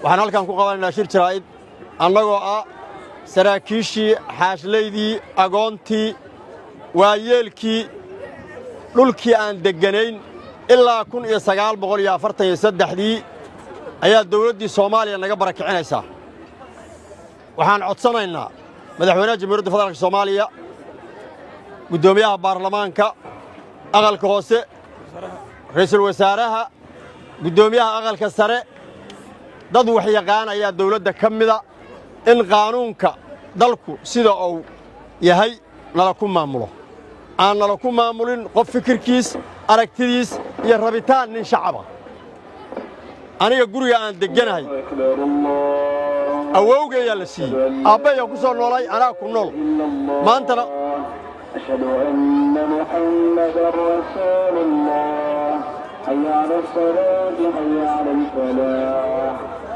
Waxaan halkan ku qabanaynaa shir jaraa'id annagoo ah saraakiishii, xaashlaydii, agoontii, waayeelkii dhulkii aan degganayn ilaa 1943-dii ayaa dawladdii Soomaaliya naga barakicinaysaa. Waxaan codsanaynaa Madaxweynaha Jamhuuriyadda Federaalka Soomaaliya, guddoomiyaha baarlamaanka aqalka hoose, ra'iisul wasaaraha, guddoomiyaha Aqalka Sare, dad waxyaqaan ayaa dawladda ka mida, in qaanuunka dalku sida uu yahay nala ku maamulo, aan nala ku maamulin qof fikirkiis, aragtidiis iyo rabitaan nin shacaba. Aniga guriga aan degganahay awowgayaa la siiyey, aabbayaa ku soo noolay, anaa ku nool maantana. أشهد أن محمدا رسول الله. حي على الصلاة، حي على الفلاح،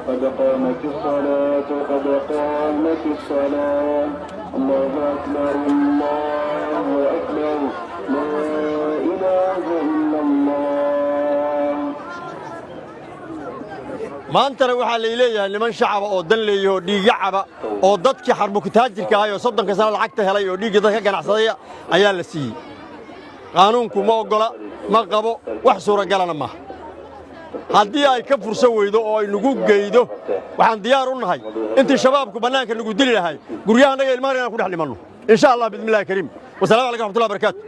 قد قامت الصلاة، قد قامت الصلاة. الله أكبر، الله أكبر، لا إله إلا الله. Maantana waxaa lay leeyahay niman shacaba oo dan leeyahoo dhiigga caba oo dadkii xarbukutaajirka ahay oo 30-ka sano lacagta helay oo dhiiggii dadka ganacsadaya ayaa la siiyey. Qaanuunku ma oggola, ma qabo, wax suuragalana maaha. Haddii ay ka furso weydo oo ay nagu geydo, waxaan diyaar u nahay intii Shabaabku bannaanka nagu dili lahay, guryaha annaga ilmahan inaan ku dhex dhimanno, insha Allah, biidnillahi kariim. Wasalamu calaykum raxmatullahi barakaatu.